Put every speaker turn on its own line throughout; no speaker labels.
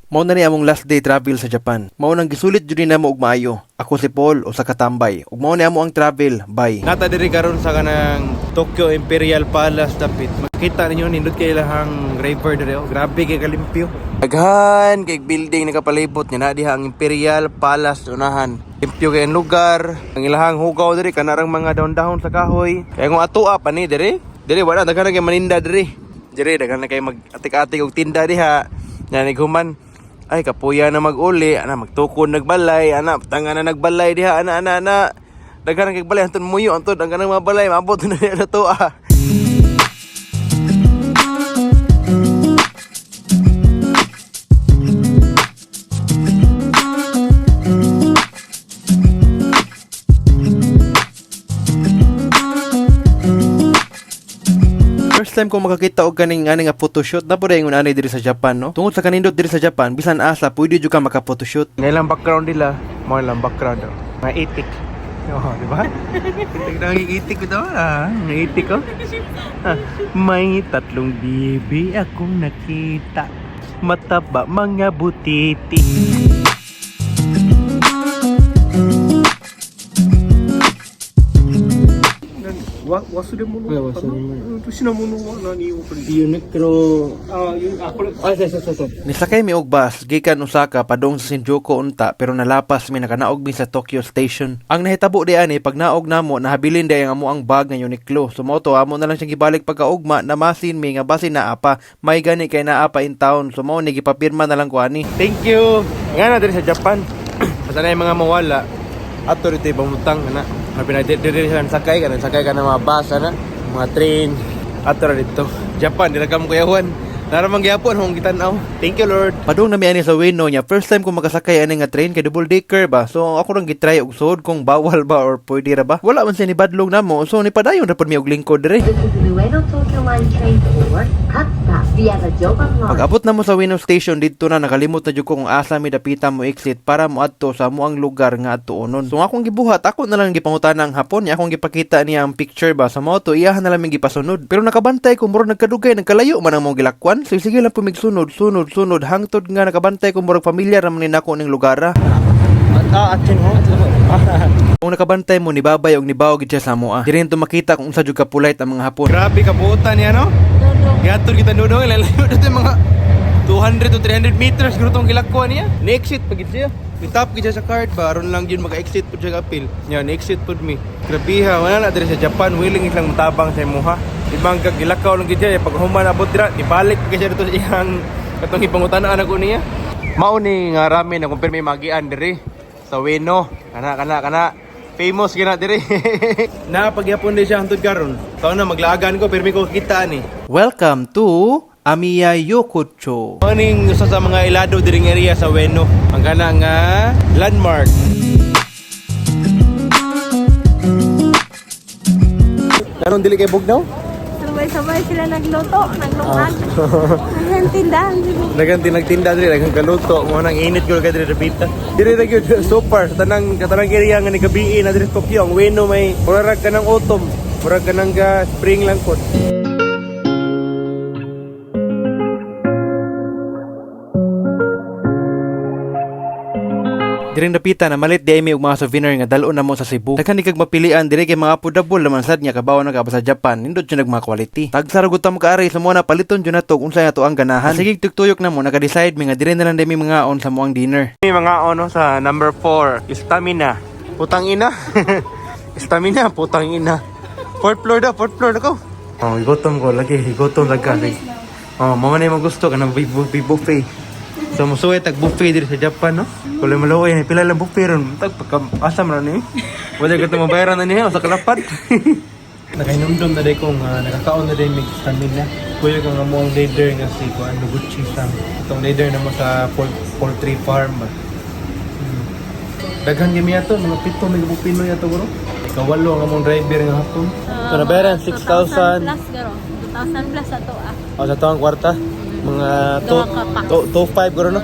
Mao na ni among last day travel sa Japan. Mao nang gisulit jud ni namo og maayo. Ako si Paul usa ka tambay. Ug mao ni amo ang travel. Bye.
Nata diri karon sa kanang Tokyo Imperial Palace dapit. Makita ninyo nindot kay ilahang river diri, oh. Grabe kay kalimpyo. Daghan kay building nakapalibot niya na diha ang Imperial Palace unahan. Limpyo kay ang lugar. Ang ilahang hugaw diri kanarang mga dahon-dahon sa kahoy. Kaya kung atua pa ni diri, diri wala daghan na kay maninda diri. Diri daghan na kay mag-atik-atik og tinda diha. Nya nighuman ay kapuya na mag-uli, ana magtukod nagbalay, ana tanga na nagbalay diha, ana ana ana. Daghan kay balay anton muyo anton ang kanang mga balay maabot na niya na to ah.
First time ko makakita og kaning ani nga photoshoot na pud ingon ani diri sa Japan, no. Tungod sa kanindot diri sa Japan, bisan asa pwede jud ka maka-photoshoot.
Ngayon lang background nila, mo lang background oh. Mga itik. Oh, di ba? Itik na itik ito ah. Mga itik oh. Ah, may tatlong bibi akong nakita. Mataba mga butiti.
わ忘れ物
はい
かな
忘れ物
うんと品物は何を取り
ユニクロ
あゆあこれ
あ、そうそうそうそう。
Nisakay mi og bus gikan Osaka padung sa Shinjuku unta, pero nalapas mi, nakanaog mi sa Tokyo Station. Ang nahitabo di ani pag naog namo, nahabilin di ang amo ang bag nga Uniqlo. So mao to amo na lang siyang gibalik pagkaugma, namasin mi nga basin naa pa. May gani kay naa pa in town. So mao ni gipapirma na lang ko ani.
Thank you. Nga na diri sa Japan. Basta na yung mga mawala. Ato dito ibang na. Habi na diri diri sila sakay ka, sakay ka ng mga bus ana, mga train. Ato ra dito. Japan dira ka mo kuyawan. Naramang gyapon hong gitan-aw. Thank you, Lord.
Padung na mi ani sa Ueno niya, first time ko makasakay ani nga train kay double decker ba. So ako rang gitry og suod kung bawal ba or pwede ra ba. Wala man siya ni badlong namo. So ni padayon ra pud mi og lingkod diri.
This is the Ueno Tokyo Line train for Katsuta via the Joban Line.
Pag abot na mo sa Ueno Station didto na nakalimot na jud ko kung asa mi dapita mo exit para moadto sa amoang lugar nga adtuonon. So ang akong gibuhat, ako na lang gipangutana ang Hapon, niya akong gipakita niya ang picture ba sa mo to iyahan na lang mi gipasunod. Pero nakabantay ko murag nagkadugay, nagkalayo man ang mong gilakwan. So sige lang pumigsunod, sunod, sunod hangtod nga nakabantay ko murag familiar ra man ni nako ning lugar.
Ah, atchen ho.
Kung nakabantay mo ni babay og ni bawo gid siya sa amoa. Diri to makita kung unsa jud ka polite ang mga Hapon.
Grabe kabuotan niya no. Gihatod kita dudong lalayo dito yung mga 200 to 300 meters guro tong gilakwan niya. Ni-exit pag gid siya. Ni-tap gid siya sa card ba aron lang yun maka-exit pud siya kapil. Nya ni-exit pud mi. Grabe ha, wala na diri sa Japan willing silang mutabang sa imuha. Di ba ang gilakaw lang gid siya pag human abot dira, nibalik pag siya dito sa iyang katong gipangutan-an ako niya. Mao ni nga ramen na kumpirme magian diri sa Ueno. Kana kana kana. Famous gina diri. Na pagyapon di siya hantod karon. Taon na maglagan ko pirmi ko kita ni.
Welcome to Amiya Yokocho.
Maning usa sa mga ilado diring area sa Ueno. Ang kana nga landmark. Karon dili kay bugnaw?
Sabay-sabay sila nagluto, naglungag. Ang tindahan siguro.
Daghang tinagtinda diri, daghang kaluto, mo nang init gyud kay diri dapita. Diri ra gyud super sa tanang katanang area nga ni na diri sa Tokyo, ang Ueno may murag ka ng autumn, murag ka ng ga spring lang pod.
Diring dapita na malit di ay may og mga souvenir nga dal-on na mo sa Cebu. Daghan ni kag mapilian diri kay mga affordable naman sad nya kabaw na ka pa sa Japan. Nindot jud nag mga quality. Tagsa ra gud ta mo kaari sa mo na paliton jud nato kung unsa ato ang ganahan. Sige tuktuyok na mo naka-decide mi nga diri na lang mi mga on sa moang dinner.
May mga ono sa number 4, stamina. Putang ina. Stamina, putang ina. Fourth floor daw, fourth floor na ko. Oh, gutom ko lagi, gutom lagi kasi. Oh, mama na yung gusto ka ng buffet. So musuway tag buffet diri sa Japan, no? Kulay maluoy, pila lang buffet ron. Tag pagka asam ra ni. Wala ka mabayaran na niya sa kalapad. Nakainumdum na day ko nga nakakaon na day mig stamina. Kuya ka nga mo ang leader nga si kuan Noguchi Sam. Itong leader na mo sa poultry farm ba. Daghan gyud mi ato, mga pito may gabok Pinoy ato bro. Ikawalo ang among driver nga hapon. So nabayaran 6,000
2,000 plus garo. 2,000 plus ato ah.
O sa tuwang kwarta, mga
Duha ka pa.
2.5 guro no.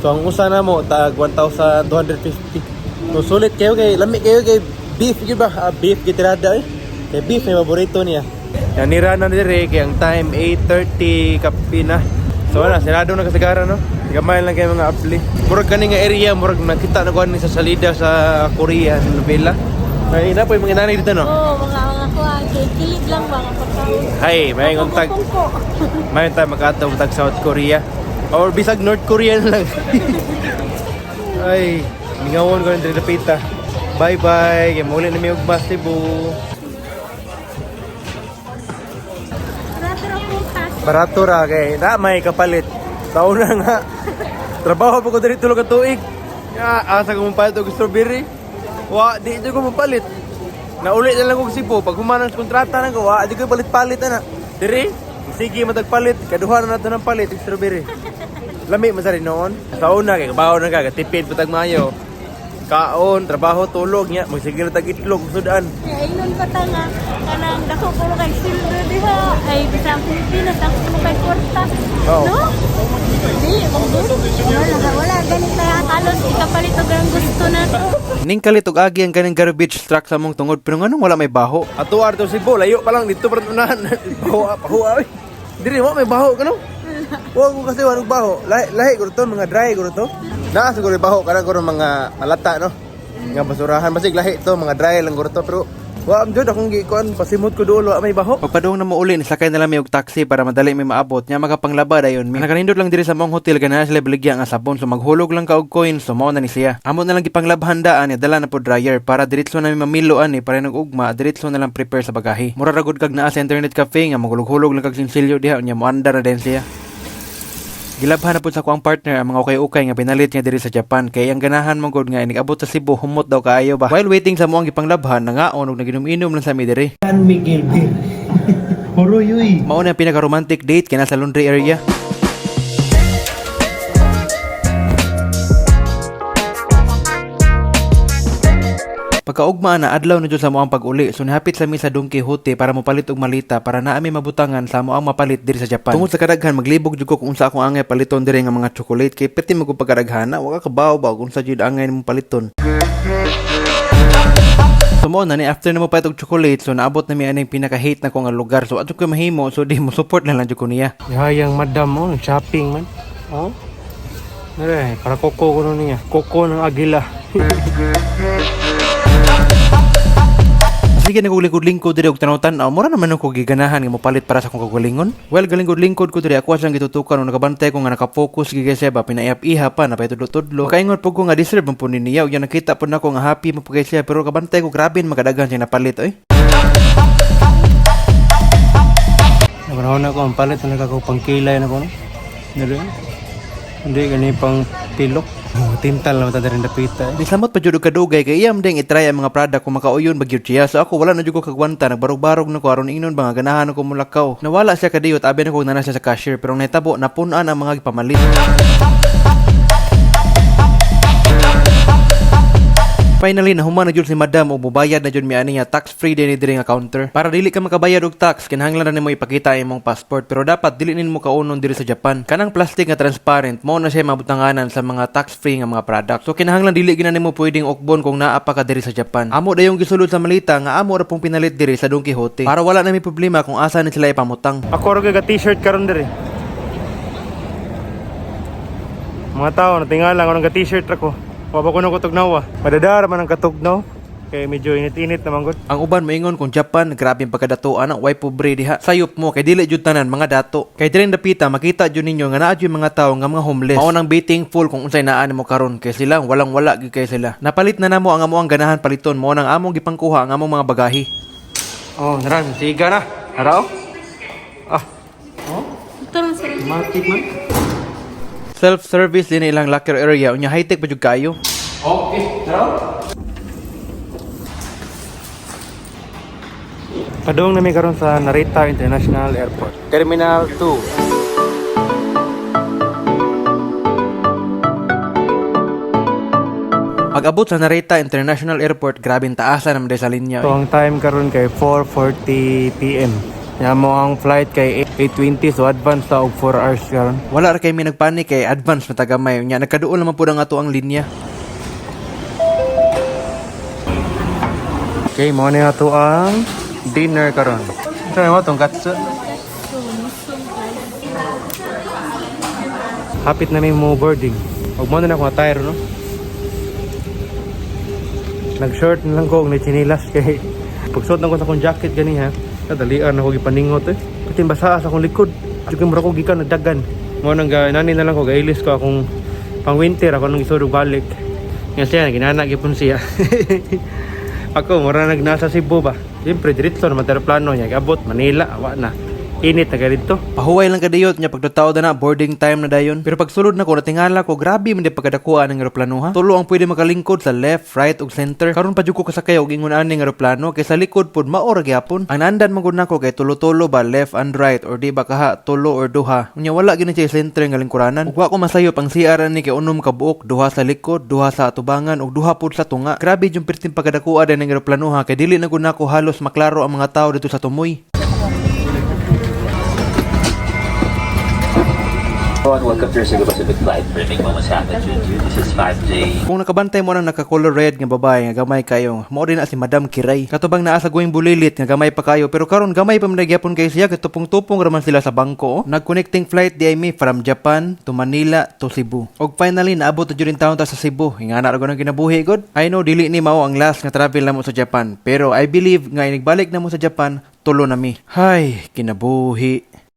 So ang usa na mo tag 1,250. So sulit kayo kay lami kayo kay beef gyud ba? Ah, beef gitirada eh. Kay beef may paborito niya. Yan nira na dire kay ang time 8:30 kape na. So So wala, sarado na kasagara, no? Gamay lang kay mga apli. Murag kani nga area, murag nakita na ko ani sa salida sa Korea sa nobela. Ay, na po yung mga nanay dito, no?
Oo, mga kuha. Kay kilid lang ba nga pagkaon.
Hay, may tag
Pungko.
may tayo makatong tag South Korea or bisag North Korea na lang. Ay, mingawon ko ng dapita. Bye bye. Kay muli na mi og bus Cebu.
Rato ra prutas.
Barato ra kay na may kapalit. Sa una nga trabaho pa ko diri tulo ka tuig. Ya, asa ko mapalit og strawberry. Wa, di jud ko mapalit. Nauli na lang og Cebu pag human ang kontrata na ko, wa di ko palit-palit ana. Diri, sige matagpalit, kaduha na nato ng palit og strawberry. Lami man sa rin noon. Sa una kay kabaho na ka, katipid patag mayo. Kaon, trabaho, tulog nya, magsigil tag itlog sudan.
Kaya ingon pa ta nga kanang dako kuno kay silver diha ay bisan Pilipinas dako kuno kay kwarta.
Oo.
No? Di, manggut. Wala, wala ganit na halos ikapalit og ang gusto na to.
Ning kalit og agi ang kaning garbage truck sa among tungod pero nganong wala may baho.
Ato arto Cebu, layo pa lang dito pa unahan. Baho, baho ay. Diri mo may baho kano? Wa ko kasi wa baho. Lahi lahi ko to mga dry ko to. Naa siguro baho kana ko mga malata no. Nga basurahan basig lahi to mga dry lang ko to pero wa am jud akong gikuan pasimot ko duol wa may baho.
Pagpadung na mo uli, nisakay na lang mi og taxi para madali mi maabot nya makapanglaba dayon mi. Nakanindot lang diri sa mong hotel ganahan sila baligya nga sabon so maghulog lang ka og coins so mao na ni siya. Amo na lang gipanglabhan daan nya dala na po dryer para diretso na mi mamilo ani para nag ugma diretso na lang prepare sa bagahe. Mura ra gud kag naa sa internet cafe nga maghulog-hulog lang kag sinsilyo diha nya moandar na din siya. Gilabhan na pud sa kuang partner ang mga ukay-ukay nga pinalit niya diri sa Japan kay ang ganahan mo gud nga inig-abot sa Cebu humot daw kaayo ba. While waiting sa moang gipanglabhan nangaon og naginom-inom lang sa mi diri.
San Miguel Beer. Horoyoy.
Mao na ang pinaka-romantic date kay nasa laundry area. Pagkaugma na adlaw na jud sa moang pag-uli, so nihapit sa mi sa Don Quixote para mopalit og malita para naa mi mabutangan sa moang mapalit diri sa Japan. Tungod sa kadaghan maglibog jud ko kung unsa akong angay paliton diri nga mga chocolate kay pati mo pagkadaghana, wa ka kabaw ba kung unsa jud angay nimong paliton. So mo na ni after na mo palit og chocolate, so naabot na mi aning pinaka-hate na ko nga lugar. So adto ko mahimo, so di mo support na lang jud ko niya.
Hayang madam mo, shopping man. Oh. Nare, para koko ko nun niya. Koko ng agila.
Sige nagulingkod-lingkod diri og tanaw-tanaw, mura naman ako giganahan nga mopalit para sa akong kagalingon. Well, galingkod-lingkod ko diri ako siyang gitutukan og nakabantay ko nga naka-focus gigay siya ba pinaiyap-iha pa napay tudlo-tudlo. Makaingon pud ko nga deserve man pud ni niya ug yan nakita pud nako nga happy man pud kay siya pero kabantay ko grabe man kadaghan siya napalit oy.
Napanahon ako, ang palit talaga ako pangkilay na ko. No? Nare. Hindi gani pang pilok. Oh, tintal na mata rin dapita. Eh.
Nisamot pa jud og kadugay kay iyam ding itry ang mga product kung makauyon ba gyud siya. So ako wala na jud ko kagwanta, nagbarog-barog na ko aron ingnon ba nga ganahan ako mulakaw. Nawala siya kadiyot abi na ko nana siya sa cashier pero ang nahitabo napun-an ang mga gipamalit. Finally, nahuman na jud si madam og mubayad na jud mi ani nga tax free din ni diri nga counter. Para dili ka makabayad og tax, kinahanglan ra nimo ipakita imong passport pero dapat dili nimo kaunon diri sa Japan. Kanang plastic nga transparent mao na siya mabutanganan sa mga tax free nga mga product. So kinahanglan dili gina nimo pwedeng ukbon kung naa pa ka diri sa Japan. Amo dayong gisulod sa malita nga amo ra pong pinalit diri sa Don Quixote. Para wala na may problema kung asa ni sila ipamutang.
Ako ra kay t-shirt karon diri. Mga tao natingala ko ng t-shirt ra ko. Wa ba ko nang kutugnaw ah. Madadara man ang katugnaw. Kay medyo init-init naman gud.
Ang uban moingon kung Japan grabe ang pagkadatoan ang way pobre diha. Sayop mo kay dili jud tanan mga dato. Kay diri dapita makita jud ninyo nga naa jud mga tawo nga mga homeless. Mao nang be thankful kung unsay naa nimo karon kay sila walang wala gyud kay sila. Napalit na namo ang amo ang ganahan paliton mao nang among gipangkuha ang among mga bagahi.
Oh, nara, siga na. Nara oh. Ah,
Ito lang sila.
matik man.
Self-service din ilang locker area unya high-tech pa jud kayo.
Okay, tara. Padung nami karon sa Narita International Airport. Terminal 2.
Pag abot sa Narita International Airport, grabe ang taasan naman sa linya.
So ang time karon kay 4:40 PM. Nya mo ang flight kay 8:20 so advance ta og 4 hours karon.
Wala ra kay mi nagpanik kay advance matagamay unya nagkaduol naman pud ang ato ang linya.
Okay, mo ni ato ang dinner karon. Try mo tong katsu. Hapit na may mo boarding. Ug mo na akong attire, no? Nag-short na lang ko og tsinelas kay pagsuot na ko sa akong jacket gani ha. Kadalian ako gipaningot eh. Pati basa sa akong likod. Jud mura ko gikan nagdagan. Mo nang nani na lang ko gailis ko akong pang winter ako nang isurog balik. Nga siya ginana gyapon siya. Ako mura nag nasa Cebu ba. Siyempre diretso naman plano niya gabot Manila wa na. Init na dito.
Pahuway lang kadiyot nya pagdataw na boarding time na dayon. Pero pagsulod na ko natingala ko, grabe man di pagkadakuan ng eroplano ha. Tulo ang pwede makalingkod sa left, right ug center. Karon pa jud ko kasakay og ingon ani ng eroplano kay sa likod pod mao ra gyapon. Ang naandan man gud nako kay tulo-tulo ba left and right or di ba kaha tulo or duha. Unya wala gyud na siya center nga lingkuranan. Ug wa ko masayop ang CR ani kay unom ka buok, duha sa likod, duha sa atubangan ug duha pod sa tunga. Grabe yung perting pagkadakuan ng eroplano ha kay dili na gud nako halos maklaro ang mga tao dito sa tumoy.
Everyone, welcome to your Cebu Pacific flight. Briefing moments happen to you. This is 5J.
Kung nakabantay mo ng naka-color red nga babae nga gamay kayo, mao din na si Madam Kiray. Katubang naa sa going bulilit nga gamay pa kayo, pero karon gamay pa man gyapon kay siya kay tupong-tupong raman sila sa bangko. Oh. Nag-connecting flight di ay mi from Japan to Manila to Cebu. Og finally naabot na jud intawon ta sa Cebu. Ingana ra gud ang kinabuhi gud. I know dili ni mao ang last nga travel namo sa Japan, pero I believe nga inigbalik na mo sa Japan, tulo na mi. Hay, kinabuhi.